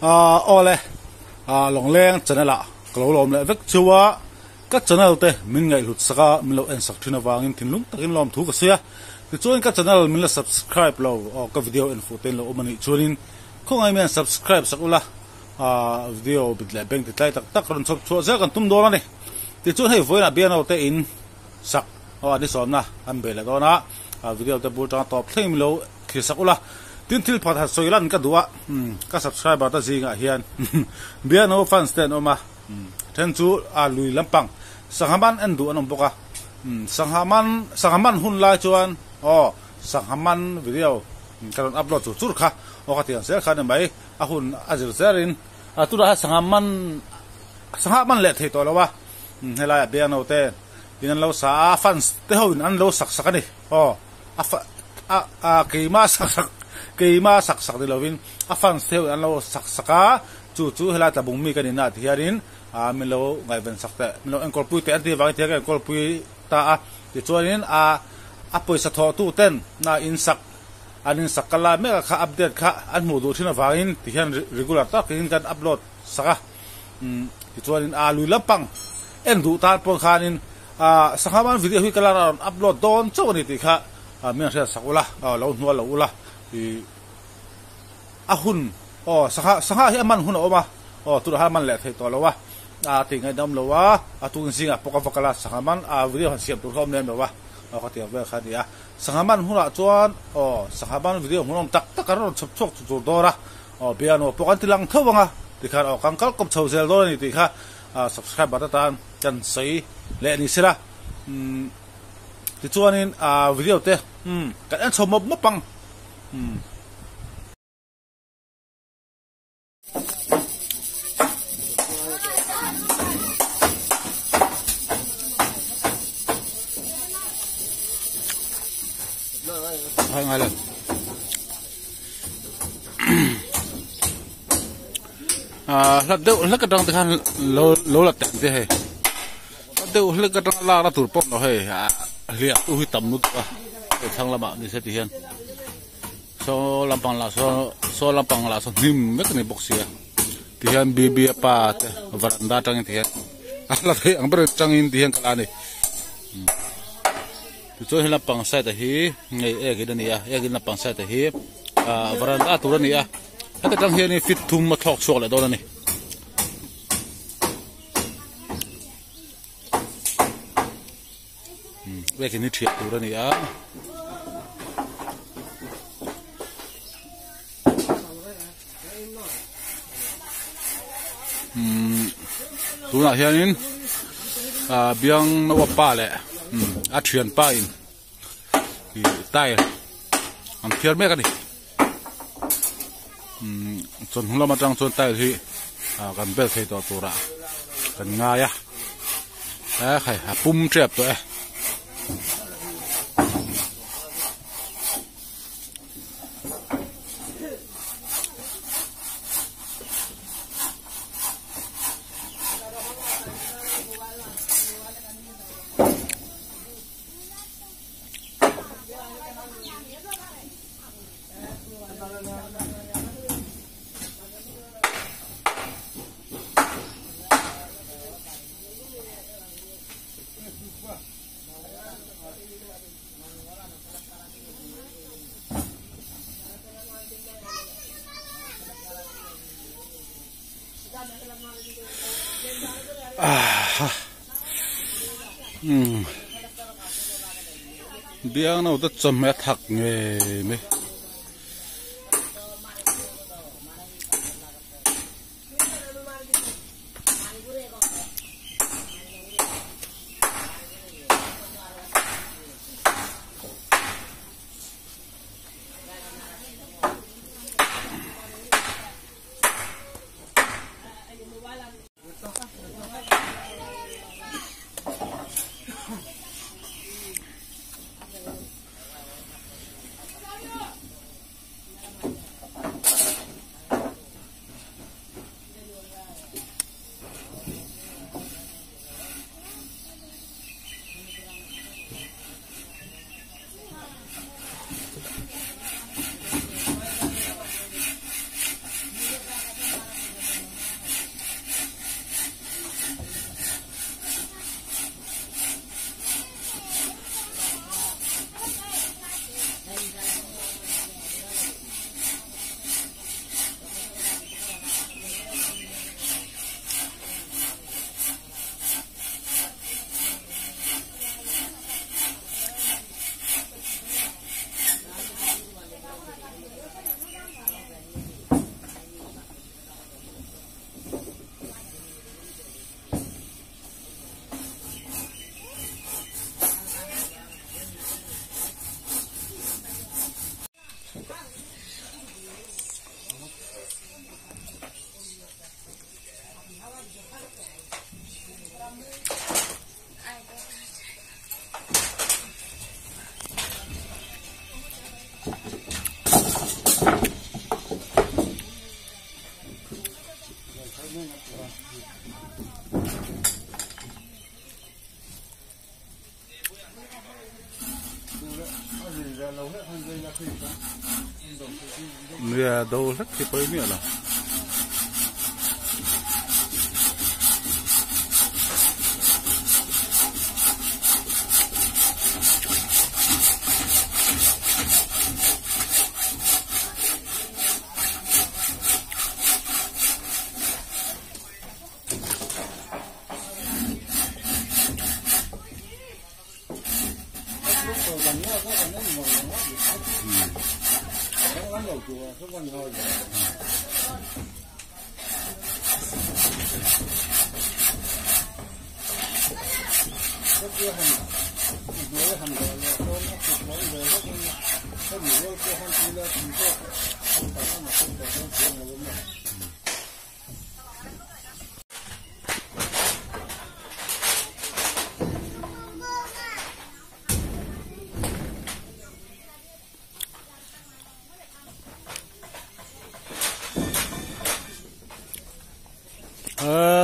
Awle Lawngleng channel ah ka lo lawm leh vek chu a, ka channel te min ngaihhlut sak a, min lo en sak thin avangin thinlung takin lawmthu ka sawi a, tichuan ka channel min la subscribe lo aw ka video en fuh te in lo awm anih chuanin khawngaih mian subscribe sak ula video bit leh beng ti tlai tak tak rawn chhawp chhuah zel kan tum dawn a ni. Tichuan hei vawiinah piano te in sak aw an isawmna an bei leh dawn a, video te bul tanga tawp thleng min lo thlir sak ula. Tin thil pakhat han sawi lan ka duh a, ka subscriber te zingah hian piano fans te an awm a, then chu a lui lampang sangha man en duh an awm bawk a, sangha man sangha man hun lai chuan aw sangha man video ka rawn upload chur chur kha aw ka ti ang zel kha a ni mai, a hun a zir zerin tunah hian sangha man sangha man leh thei tawh lo a. Helai ah piano te in an lo sa a fans te ho in an lo sak sak a ni aw a fa a a keima sak sak keima sak sak ni lovin a fans te ho in an lo sak sak a chu chu helai tlabung mi ka ni na ti hianin ah min lo ngaihven sak teh min lo enkawl pui teh an tih avangin tihian ka enkawl pui ta a tichuanin a a pawisa thawh tu ten na in sak an in sak ka la mek a kha update kha an hmuh duh thin avangin tihian regular takin kan upload sak a. Umm tichuanin aa lui lampang en duh tan pawh khanin aa sangha man video hi ka la rawn upload dawn chauh a ni tih kha mi an hriat sak ula aw lo hnual lo ula ih a hun aw sangha sangha hi a man hun a awm a aw tunah hian a man leh theih tawh lo a aa tih ngaih dam lo a a tun zingah pawh ka va kal a sangha man aa video han siam tur kha awm lem lo a aw ka tiang vel kha a ni a sangha man hunah chuan aw sangha man video hmuhnawm tak tak an rawn chhawp chhuak tur dawn a. Aw piano pawh kan ti lang tho ang a tikhan aw kan kal kawp chho zel dawn a ni tih kha subscriber te tan kan sawi leh ni sela umm tichuanin ah video te umm kan en chho mawp mawp ang umm. Hai ngai lo. Ah hlat deuh hlek atang te khan lo lo la teng te hei hlat deuh hlek atang a lak na tur pawh lo hei ah hliah tu hi tam lutuk a hei thlang lamah ni se ti hian saw lampang lah saw saw lampang lah saw hnim vek a ni bawk sia ti hian B_B a pa te varanda atangin ti hian a hla theih ang ber atangin ti hian ka la a ni. Tichuan he lampang side ah hi ngei ek in a ni a ek in lampang side ah hi ah varanda tur a ni a heta tang hianin feet thum a thlawk chhuak leh dawn a ni. Ek in hi thiah tur a ni a. Umm tunah hianin ah biang naua pa leh a thianpa in ih tile an phiar mek a ni umm chawhnu lam atang chuan tile hi ah kan bel thei tawh turah kan ngai a ekhai a pum tep tawh e. Biang no te chawhmeh a thak ngei mai. Nia do hlek hi pawi miah lo.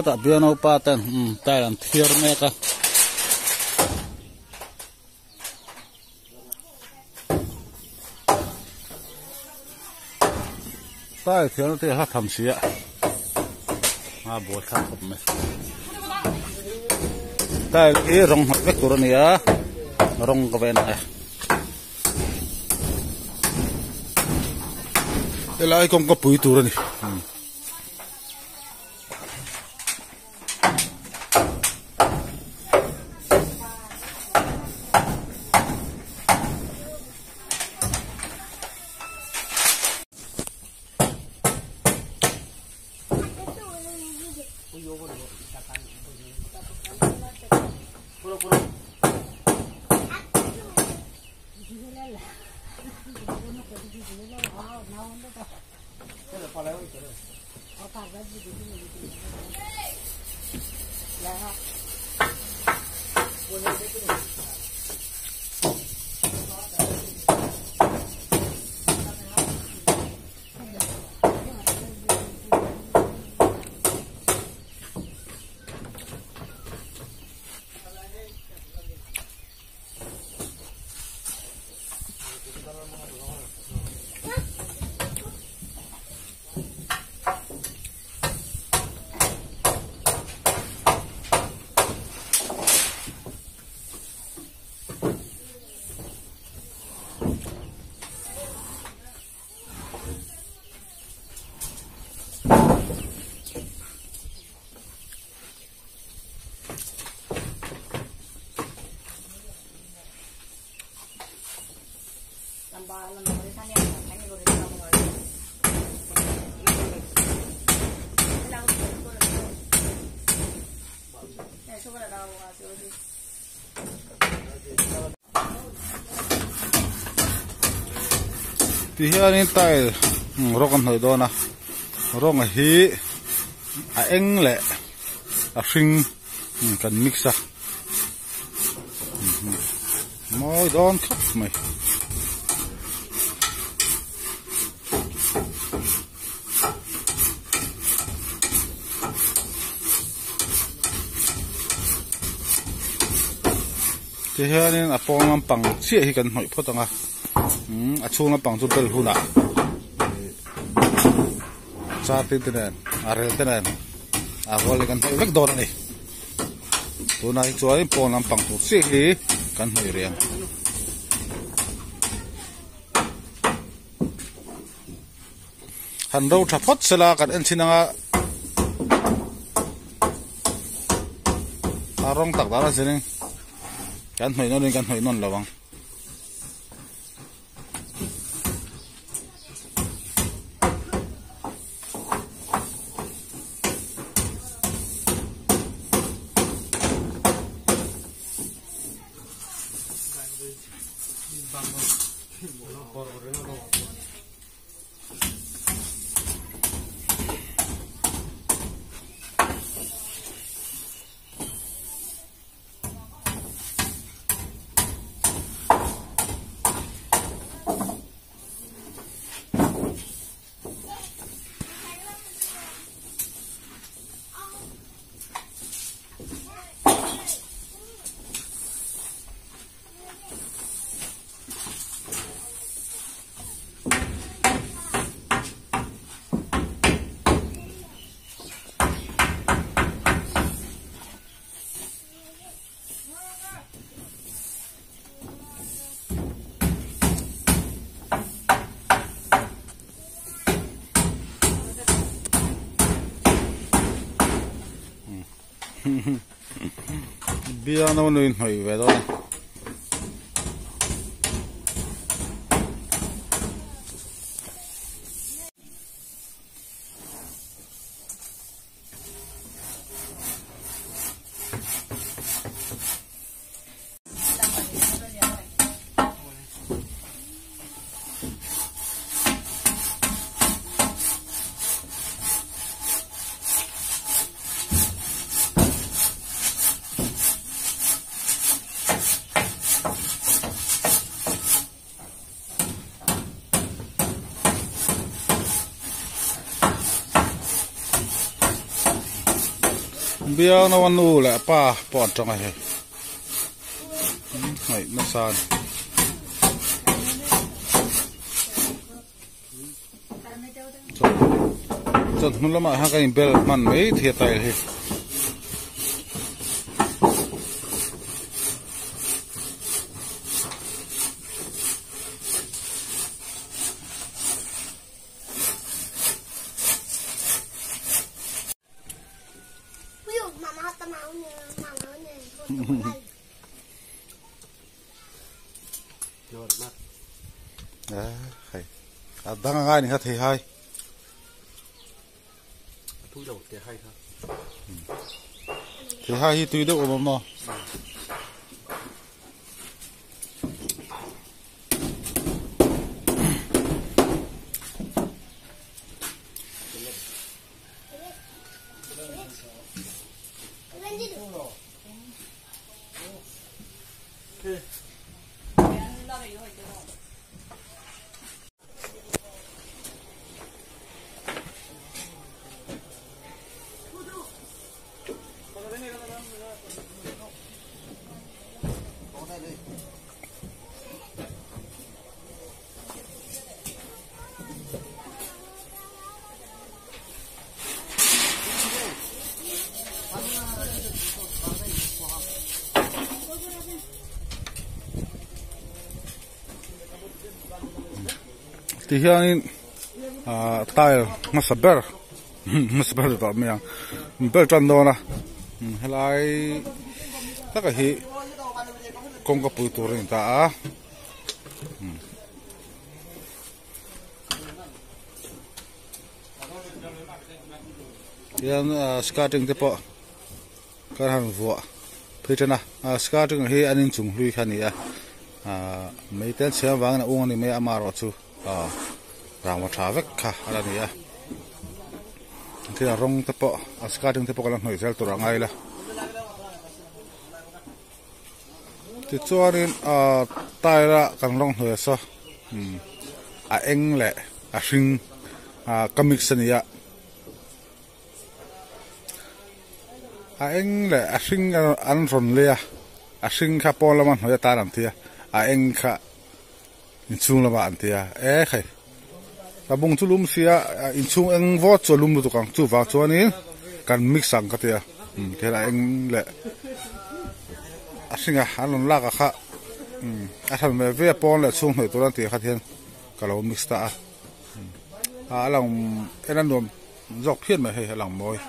Tah piano pa ten tile an thiar mek a. Tile thiarna te hla tham si a a buai thlak khawp mai tile hi rawng hnawih vek tur a ni a rawng ka ven ang e helai kawngka pui tur a ni. Ti hianin tile rawng an hnawih dawn a rawng hi a eng leh a hring kan mix a mawi dawn khawp mai. Ti hianin a pawn lampang chiah hi kan hnawih phawt ang a a chhung lampang chu bel hunah char tin te nen a rel te nen a rual in kan hnawih vek dawn a ni tunah hi chuan pawn lampang tur chiah hi kan hnawih rih ang. Han ro tha phawt sela kan en chhin anga a rawng tak dan a zir in kan hnawih nawn in kan hnawih nawn lo ang. Biang no nuin hnawih ve dawn a. Biang no nu leh pa pawh an tawng a hei ngaih nasa a ni. Chawhnu lamah hian kan inbel hman mai thei a tile hi. A dang a ngai ni kha thei hai. Thei hai hi tui deuh awm awm maw. Ti hianin ah tile hmasa ber hmasa ber tawh mai ang ber tan dawn a helai taka hi kawngka pui tur a ni ta a. Hian skirting te pawh kan han vuah phei tan a skirting hi an inchung hlui kha a ni a ahh mei te an chhiam avangin a ung a ni mai a amaherawh chu ahh rangva tha vek kha a la ni a thil a rawng te pawh a skirting te pawh kan la hnawih zel tur a ngai la tichuanin ahh tile a kan rawng hnawih a saw a eng leh a hring ah ka mix a ni a a eng leh a hring an rawn lei a a hring kha pawn lama hnawih atan an ti a a eng kha inchhung lamah an ti a e khai ka bung chu lum sia inchhung eng vawt chu a lum lutuk ang chuvang chuanin kan mix ang ka ti a tihian a eng leh a hring a an rawn lak a kha a hran ve ve a pawn leh chhung hnawih tur an tih kha tihian ka lo mix ta a a lang en a nuam zawk phian mai hei a lang mawi.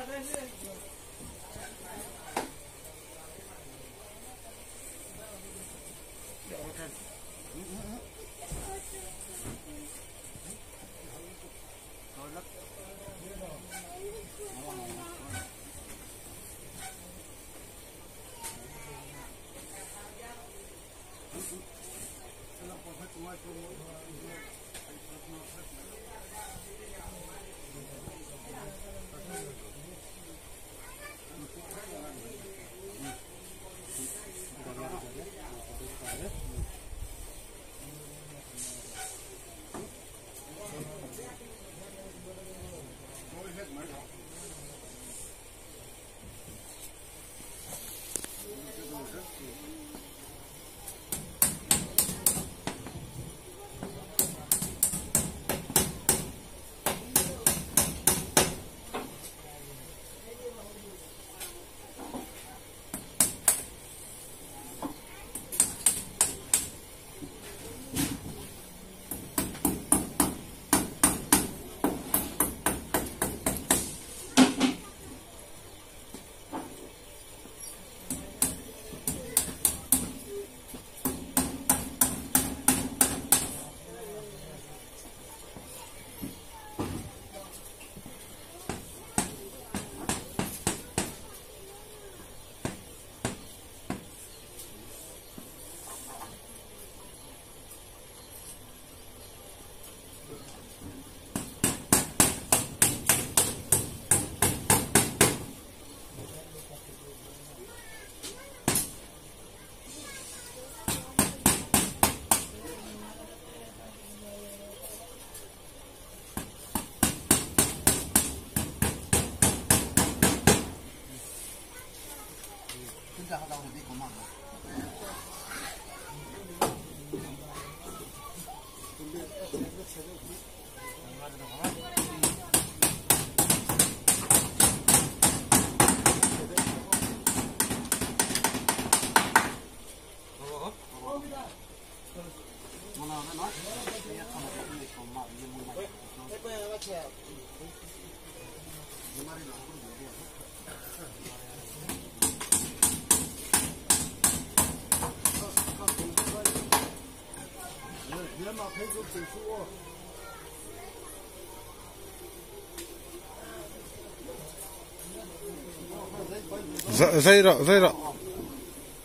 Zai rawh zai rawh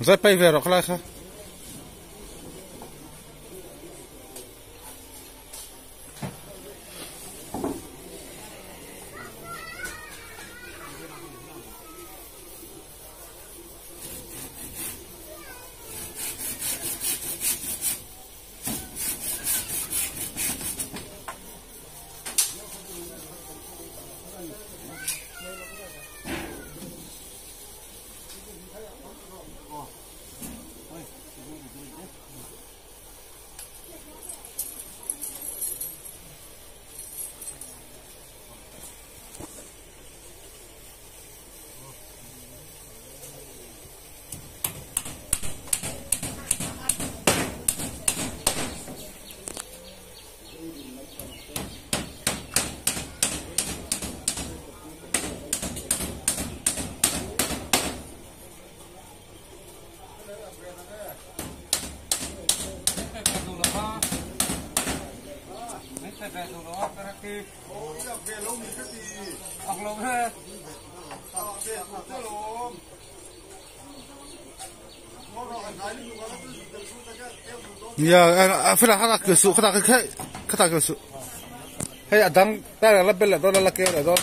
zai pai ve rawh khalai kha. Nia a fela kha ke su kha ke kha ke su hei adang ta la bel la do la ke la do.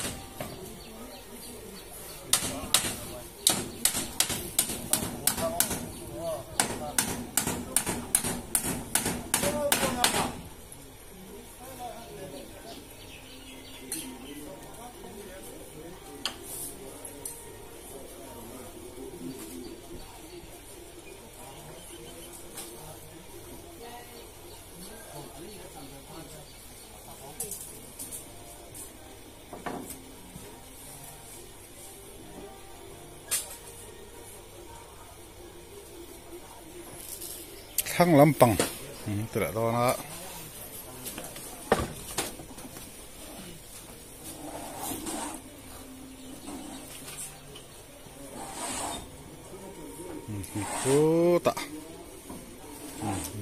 Thlang lampang ti leh dawn a. Chutah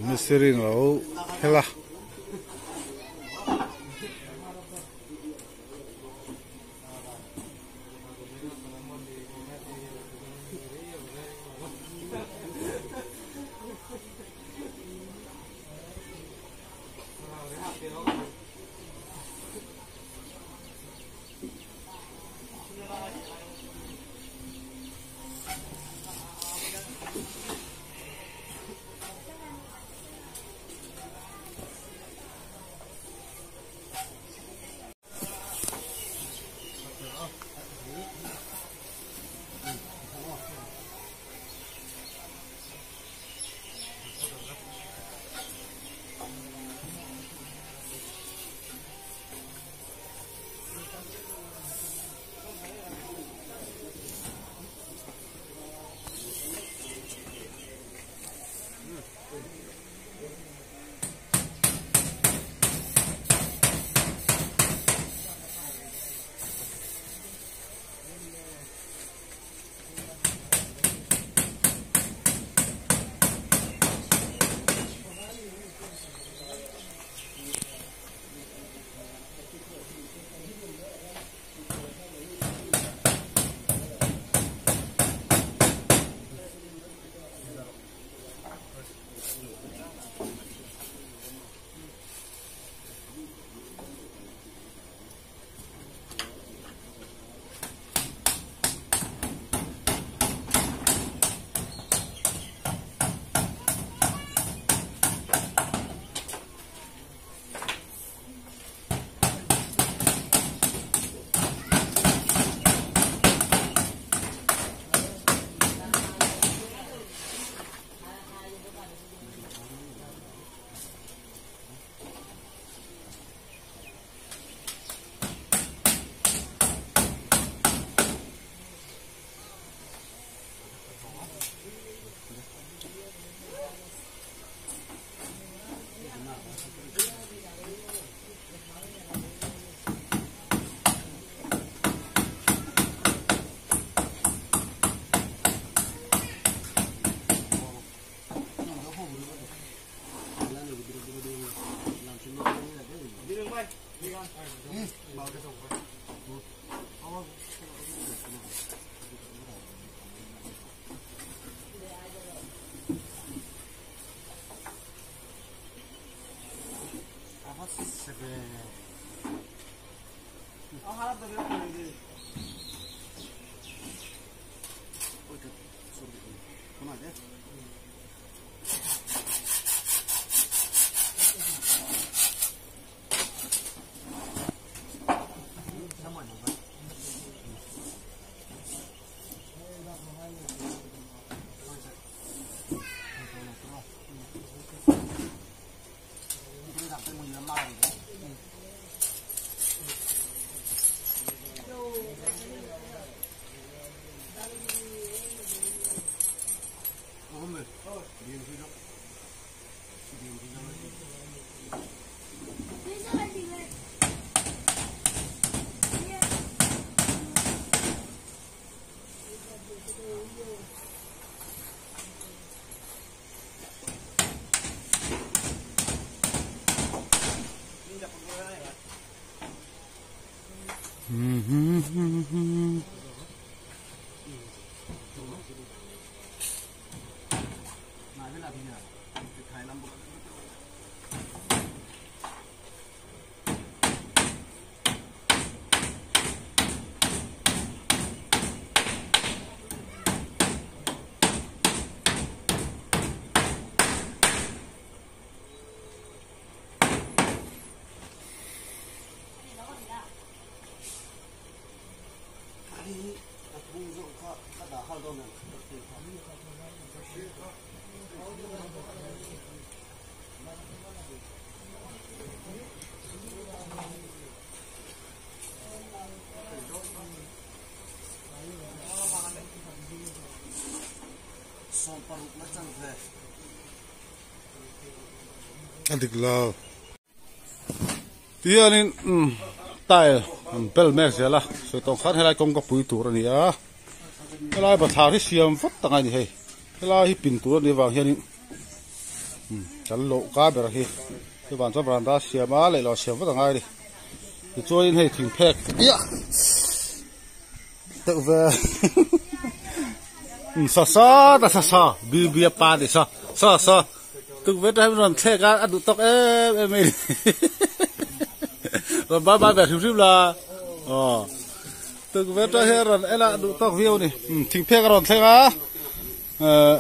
mistiri in alo phel a. A dik lo. Tihianin tile an bel mek zel a, sawi tawng khan helai kawngka pui tur a ni a, helai bathlar hi siam vat tak a ni hei, helai hi pin tur a nih avang hianin kan loh ka ber hi chuvang chuan veranda siam a leh lo siam vat a ngai a ni. Tichuanin hei thingphek iah deuh ve sa sa ta sa sa bi bi a pa ni sa sa sa. Tukverh te hian rawn thlek a, a duh tawk em em mai rawn bar bar ve hrim hrim la aw tukverh te hian rawn en a a duh tawk viau a ni thingphek a rawn thleng a ehh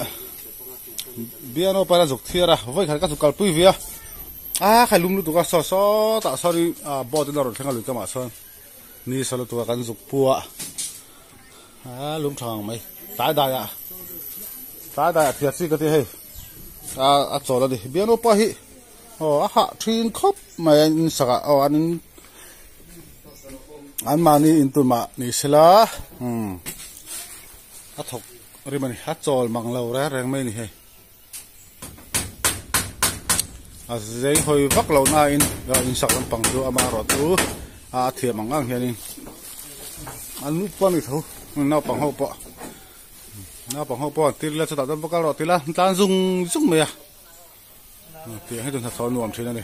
biano pawn a zuk thiar a vawi khat ka zuk kalpui ve a a khai lum lutuk a saw sawtah sawn in boat in a rawn thleng a lui kamah sawn ni saw lutuk a kan zuk pua a lum tha ngang mai tlai daiah tlai daiah thiar chi ka ti hei. A a chawl a ni bialnu pawh hi aw a hah thin khawp mai a in sak ah aw an in an mahni in tur mah ni sela umm a thawk rim a ni a chawl mang lo reng reng mai a ni hei a zei hawi vak lo na in in sak lampang chu ama erawh chu a thiam ang ang hian in an nu pawh a ni tho naupang ho pawh. Naupang ho pawh an tir ila chutah chuan va kal rawh tila an tlan zung zung mai a tiang hi chu hnathawh a nuam thin a ni.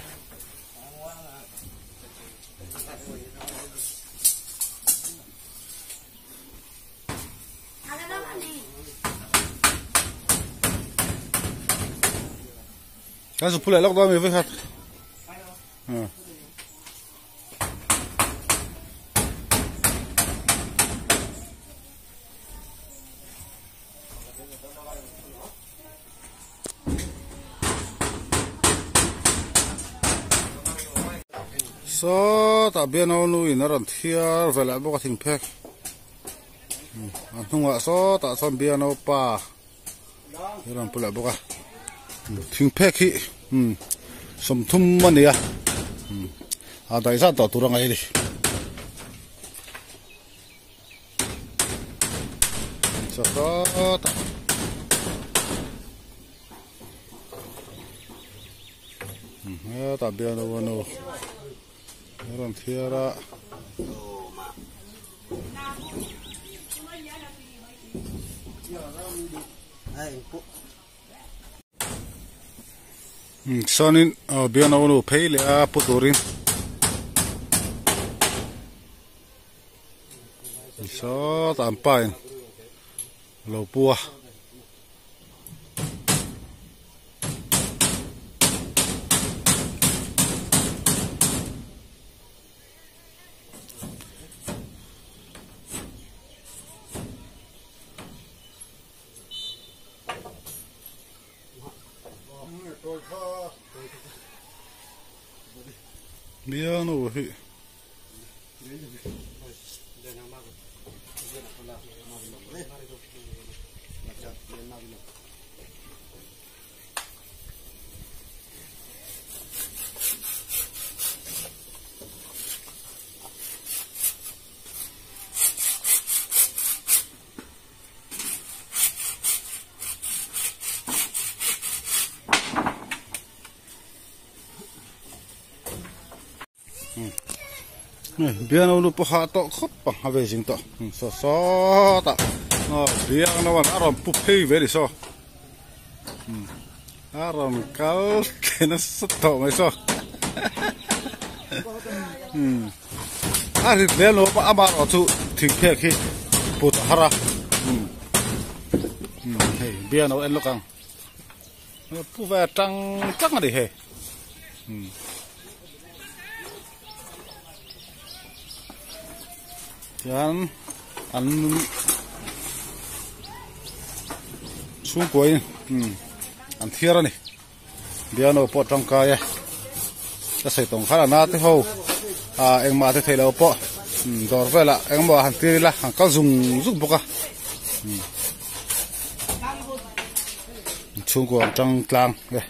Kan zu phu leh lawk dawn mi vekhat. Sawtah biano nu in a rawn thiar ve leh bawk a thingphek a hnungah sawtah chuan biano pa a rawn pu leh bawk a thingphek hi sawmthum a ni a a daih zat tawh tur a ngaih a ni. Hetah bial a nu a rawn thiar a. Chuanin bial a nu phei leh a pu turin. Sawtah an pa in a lo pu a. Biano hi. Biano nu pawh a tawh khawp ang a vei zing tawh saw sawtah biang lo a rawn pu phei ve a ni saw a rawn kal thei nasa tawh mai saw a rit lem lo a amah erawh chu thingphek hi put a har a hei biang lo en lawk ang pu ve tang tang a ni hei. Tihian an chhungkuain an thiar a ni piano pawh tangkai e ka sawi tawng khan a na te ho ah engmah te theih loh pawh dawr velah engemaw han tir ila han kal zung zung bawk a chhungkua an tang tlang e.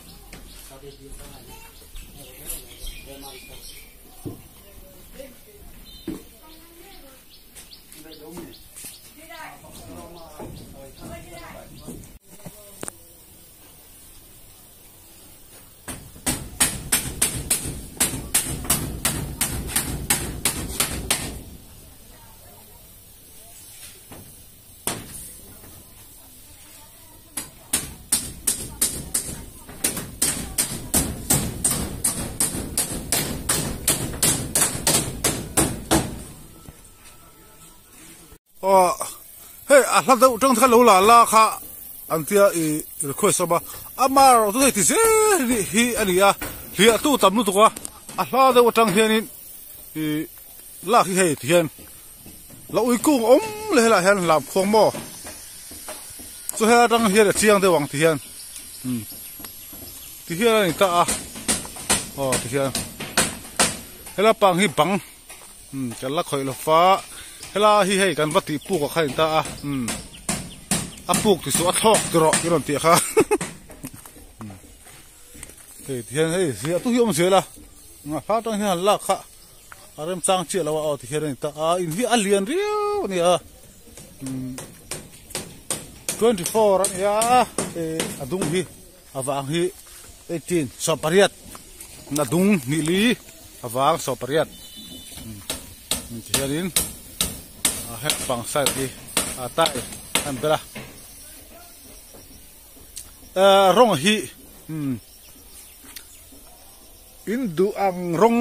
Aw hei a hla deuh tang kha lo la la kha an tia i request awm a ama erawh chu hei ti zel hi a ni a hliah tu tam lutuk a a hla deuh atang hianin ih lak hi hei ti hian la ui kung awm leh helaiah hian lam khuang maw chu helai atang hian a chiang deuh ang ti hian umm ti hian a ni ta a aw ti hian helai pang hi bang umm kan la khawih lo va helai hi hei kan va tih puk ah khan a ni ta a umm a puk ti suh a thlawk ti rawh i rawn tih kha hei ti hian hei ziah tu hi awm zel a hla atang hian han lak kha. A remchang chiah lo a aw ti hian a ni ta a in hi a lian riau a ni a umm 24 a ni a eh a dung hi a vang hi 18 sawmpariat a dung hnih li a vang sawmpariat umm ti hianin a heng pang side hi a tile a an bel a eh rawng hi umm. In duh ang rawng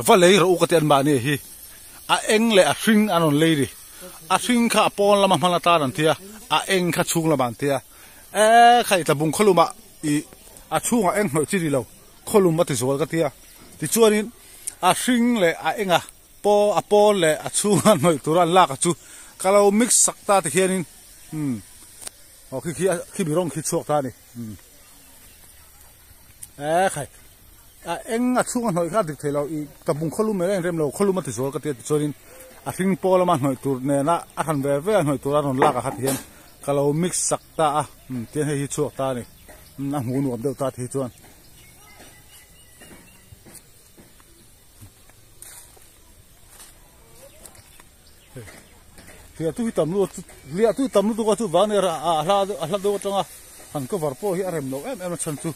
va lei rawh u ka ti an mahni hi a eng leh a hring an rawn lei ri a hring kha a pawn lama hman atan an tia a eng kha chhung lamah an tia e khai tlabung khawlumah ih a chhungah eng hnawih chi ni lo khawlum a ti zual ka tia tichuanin a hring leh a enga paw a pawn leh a chhunga hnawih tura an lak a chu ka lo mix sak ta ti hianin umm aw khi khi khi mi rawng khi chhuak ta a ni umm. Eh khai a eng a chhung a hnawih kha a dik thei lo ih ka bung khawlum mai a inrem lo khawlum a ti zual ka ti a tichuanin a hring pawl lama hnawih tur nena a hran ve ve a hnawih tura rawn lak a kha ti hian ka lo mix sak ta a umm tihian hei hi chhuak ta a ni umm a hmuh nuam deuh ta ti hi chuan. Hliah tu hi tam lutuk hliah tu tam lutuk a chu vang nia a hla a hla deuh atanga han cover pawh hi a rem lo em em a chhan chu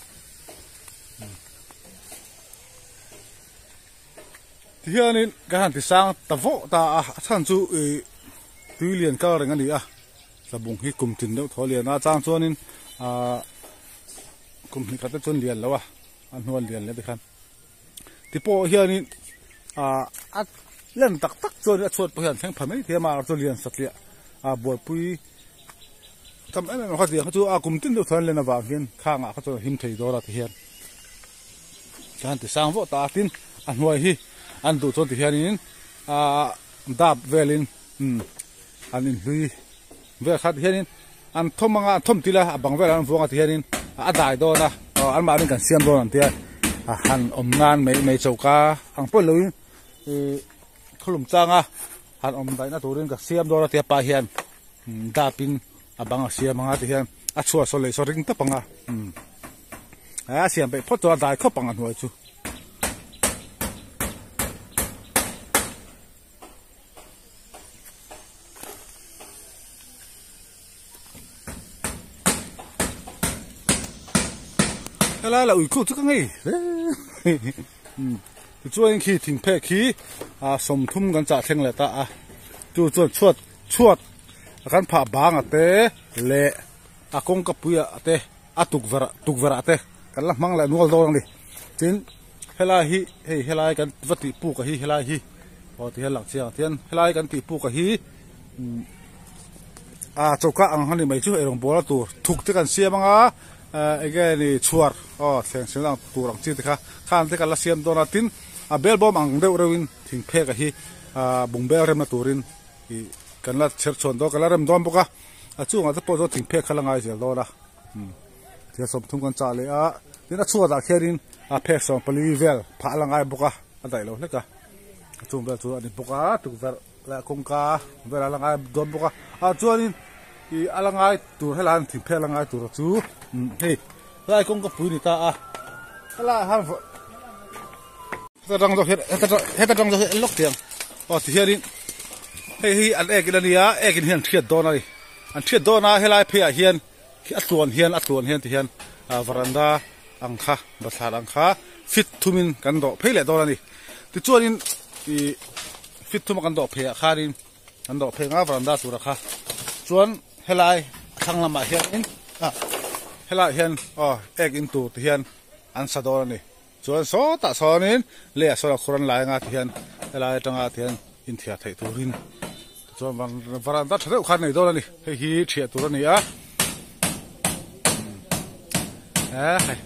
tihianin ka han ti sang ta vawh ta a a chhan chu ih tui lian kal reng a ni a tlabung hi kum tin deuh thaw lian a chang chuanin ahh kum hnih khat te chuan lian lo a a hnuan lian leh tikhan. Ti pawh hianin ah a len tak tak chuan a chhuat pawh hian thleng pha mai thei a mahah chuan lian satliah ah buaipui tam em em kha tiang kha chu a kum tin deuh chuan len avang hian khangah kha chuan a him thei dawn a ti hian chuan ti sang vawh ta a tin a hnuai hi an duh chuan ti hianin ah dap velin umm an inhlui vel kha ti hianin an thawm anga an thawm tila a bang velah an vuang a ti hianin a dai dawn a aw anmahni kan siam dawn an tia. a han awm nan mai mai choka ang pawh loin ih khawlum changa han awm daihna turin ka siam dawn a tia pa hian dapin a bang a siam anga ti hian a chhuah saw lei saw ring tawp anga umm a siam peih phawt chuan a dai khawp ang a hnuai chu. Helai la ui khu chu ka ngei hle tichuan khi thing phek hi a sawmthum kan chah thleng leh ta a chu chuan chhuat chhuat a kan phah bang a te leh a kawngka pui ah te a tukverh tukverh ah te kan la hmang leh nual dawn a ni tin helai hi hei helai kan va tih puk a hi helai hi aw ti hian lang chiang ah hian helai kan tih puk a hi ah choka ang a ni mai chu eirawng bawla tur thuk te kan siam anga ah enge ni chhuar aw thleng siam ang tur ang chi te kha khan te kan la siam dawn a tin a bel bawm ang deuh reuh in thing phek a hi ah bungbel remna turin ih kan la chher chhuan dawn kan la rem dawn bawk a a chungah te pawh chuan thing phek kha la ngai zel dawn a thil sawmthum kan chah leh a tin a chhuat ah khianin a phek sawmpali vel phah a la ngai bawk a a daih lo hlek a a chung vel chu a ni bawk a tukverh leh kawngka vel a la ngai dawn bawk a ah chuanin ih a la ngai tur helai an thing phek a la ngai tur chu hei helai kawngka pui a ni ta a helai ah hian heta tang zawk hian heta tang zawk hian en lawk teh ang aw ti hianin hei hi an ek in a nia ek in hian an hriat dawn a ni an hriat dawn a helai phei ah hian khi a tluan hian a tluan hian ti hian ah varanda ang kha bathlar ang kha fit thumin kan dawh phei leh dawn a ni tichuanin ih fit thuma kan dawh phei ah khanin kan dawh phei anga varanda tura kha chuan helai a thlang lamah hianin ah helaiah hian aw ek in tur ti hian an sa dawn a ni. Chuan sawtah sawnin leiah sawn a khur an lai anga tihian helai atanga tihian inthiar theih turin tichuan varanda tha deuh khan nei dawn a ni hei hi thiah tur a ni a he hei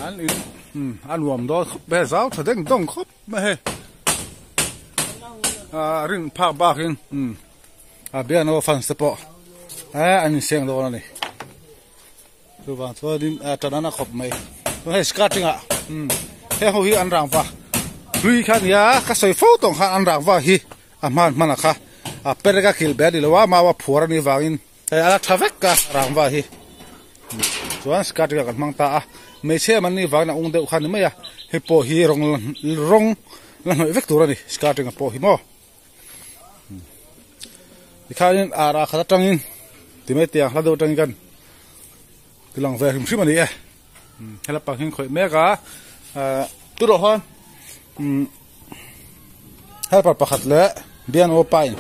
an in a nuam dawn khawp mai a zau tha deng dawng khawp mai hei a rin phak bakin a biakna fans te pawh an inseng dawn a ni. Chuvang chuanin a tan an a khawp mai chuan hei skirting ah umm heng ho hi an rangva hlui kha ania ka sawi fo tawng khan an rangva hi a hman hman a kha a perek a kilh be a ni lo a mau a phuar a nih vangin hei a la tha vek a rangva hi chuan skirting ah kan hmang ta a hmeichhia man nih vangin a ung deuh kha a ni mai a hei pawh hi rawng rawng la hnawih vek tur a ni skirting ah pawh hi maw. Tikhanin ar ah khat atangin ti mai tiang hla deuh atangin kan ti lang ve hrim hrim a ni e hela pang hian khawih mek a tu rawh hawn helper pakhat leh bian aw pain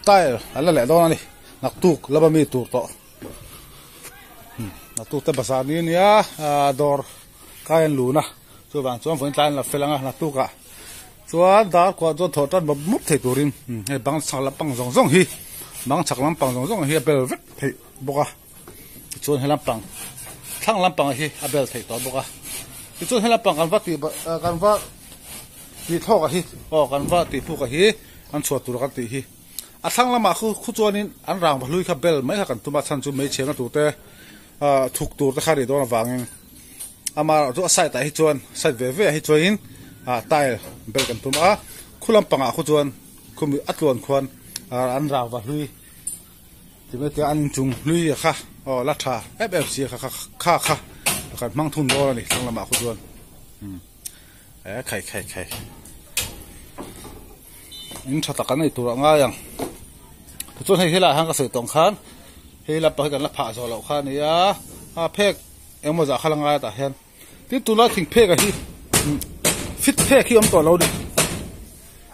tile an la leh dawn a ni naktuk lama mi tur tawh naktuk te bazar ni ania dawr kai an lun a chuvang chuan vawiin tlai an la fel ang a naktuk ah. Chuan dar kuah chuan thawh tan mawp mawp thei turin hei bang chhak lampang zawng zawng hi bang chhak lampang zawng zawng hi a bel vek theih bawk a tichuan he lampang thlang lampang hi a bel theih tawh bawk a tichuan he lampang kan va tih kan va tih thlawk a hi aw kan va tih phuk a hi an chhuah tur kan tih hi a thlang lamah khu khu chuanin an rangva hlui kha bel mai kha kan tum a chhan chu meichheng a tur te ah thuk tur te kha a nih dawn avangin. Amaherawh chu a side ah hi chuan side ve ve ah hi chuanin ah tile bel kan tum a khu lampangah khu chuan khumi a tluan khuan ah an rangva hlui ti mai tia an inchung hlui a kha aw la tha em em si a kha kha kha kan hmang thung dawn a ni thlang lamah khu chuan umm e khai khai khai in tha tak an nei tur a ngai ang tichuan hei helaiah hian ka sawi tawng khan hei lampang hi kan la phah zawh loh kha a ni a a phek. Engmaw zah kha la ngai a tah hian tin tunlai thing phek ah hi fit phek hi awm tawh lo a ni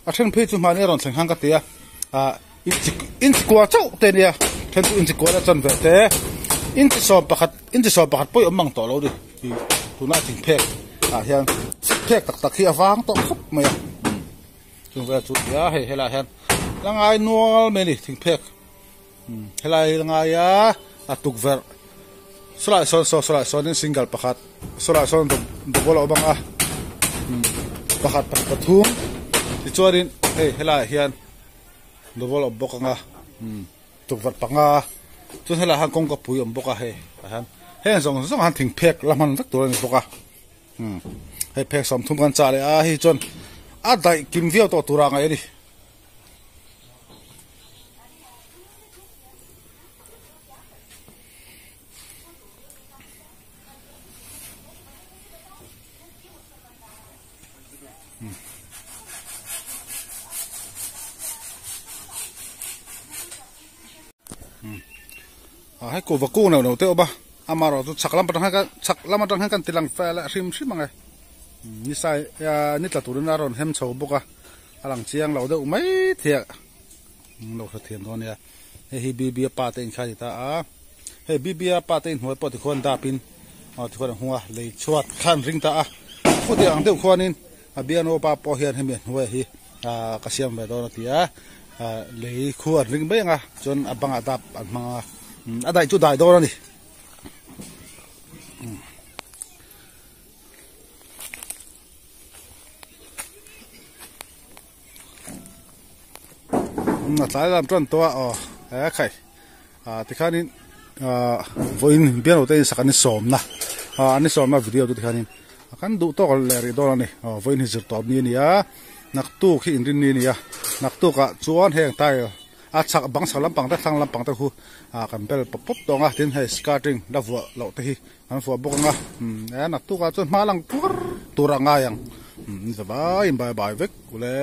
a then phei chu hmahni a rawn thleng khan ka ti a ah inchi inchi kua chauh te a nia then chu inchi kua leh chanve te inchi sawm pakhat inchi sawm pakhat pawh hi awm mang tawh lo a ni ih tunlai thing phek ah hian fit phek tak tak hi a vang tawh khawp mai a chung vel chu tia hei helaiah hian la ngai nual mai a ni thing phek. Helai hi ngai a a tukverh sawlai sawn saw sawlai sawnin single pakhat sawlai sawn double a awm ang a pakhat pathum tichuanin hei helaiah hian double a awm bawk ang a tukverh panga chuan helaiah hian kawngka pui a awm bawk a hei tah hian heng zawng zawng ah hian thing phek la hman vek tur a ni bawk a. Hei phek 30 kan chah leh a hei chuan a daih kim viau tawh tur a ngaih a ni. Hei kuhva kung neuh neuh te a awm a amaherawh chu chhak lam atang hian chhak lam atang hian kan ti lang fel a hrim hrim ang e ni sai ni tla turin a rawn hem chho bawk a a lang chiang lo deuh mai thei a lo hrethiam dawn nia hei hi B B a pa te inkhai a ni ta a hei B B a pa te inhnuai pawh tikhuan dap in aw tikhuan a hung a lei chhuat khan ring ta a khawtiang ang deuh khuanin a biano pa pawh hian hemi a hnuai hi ah ka siam ve dawn a ti a ah lei khu an ring mai ang a chuan a bangah dap an hmang a a daih chu dai dawn a ni. A tlai lam tan tawh a aw he khai ah tikhanin ah vawiin bialho te insak an ni sawmna ah an ni sawmna video chu tikhanin kan duh tawk leh rih dawn a ni aw vawiin hi zir tawp ni a ni a naktuk hi inrin ni a ni a naktuk ah chuan heng tile a chhak bang chhak lampang te thlang lampang te khu ah kan bel pawp pawp tawh ang a tin hei skirting la vuah loh te hi an vuah bawk ang a umm e naktuk ah chuan hma lang tuar tur a ngai ang umm ni zavaiin bye bye vek ule.